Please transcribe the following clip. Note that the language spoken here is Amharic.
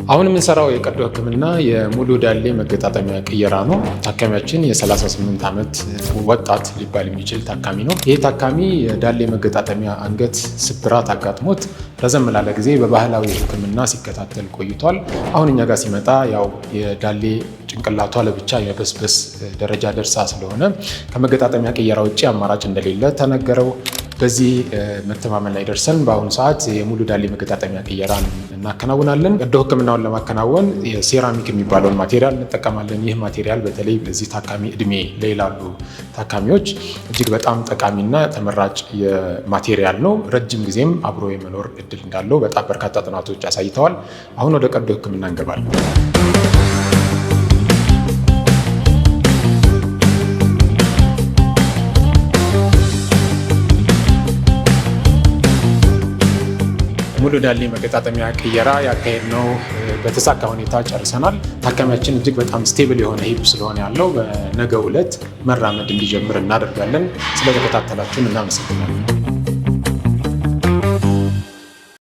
አሁን የምንሰራው የቀዶ ሕክምና የሙሉ ዳሌ መገጣጠሚያ ቅየራ ነው። ታካሚያችን የ38 ዓመት ወጣት ሊባል የሚችል ታካሚ ነው። ይህ ታካሚ የዳሌ መገጣጠሚያ አንገት ስብራት አጋጥሞት ረዘም ላለ ጊዜ በባህላዊ ሕክምና ሲከታተል ቆይቷል። አሁን እኛ ጋር ሲመጣ ያው የዳሌ ጭንቅላቷ ለብቻ የመበስበስ ደረጃ ደርሳ ስለሆነ ከመገጣጠሚያ ቅየራ ውጭ አማራጭ እንደሌለ ተነገረው። በዚህ መተማመን ላይ ደርሰን በአሁኑ ሰዓት የሙሉ ዳሌ መገጣጠሚያ ቅየራን እናከናውናለን። ቀዶ ሕክምናውን ለማከናወን የሴራሚክ የሚባለውን material እንጠቀማለን። ይህ material በተለይ በዚህ ታካሚ እድሜ ላይ ላሉ ታካሚዎች እጅግ በጣም ጠቃሚና ተመራጭ material ነው። ረጅም ጊዜም አብሮ የመኖር እድል እንዳለው በጣም በርካታ ጥናቶች አሳይተዋል። አሁን ወደ ቀዶ ሕክምና እንገባለን። ሙሉ ዳሌ መገጣጠሚያ ቅየራ ያካሄድነው በተሳካ ሁኔታ ጨርሰናል። ታካሚያችን እጅግ በጣም stable የሆነ hip ስለሆነ ያለው በነገው ዕለት መራመድ እንዲጀምር እናደርጋለን። ስለተከታተላችሁን እናመሰግናለን።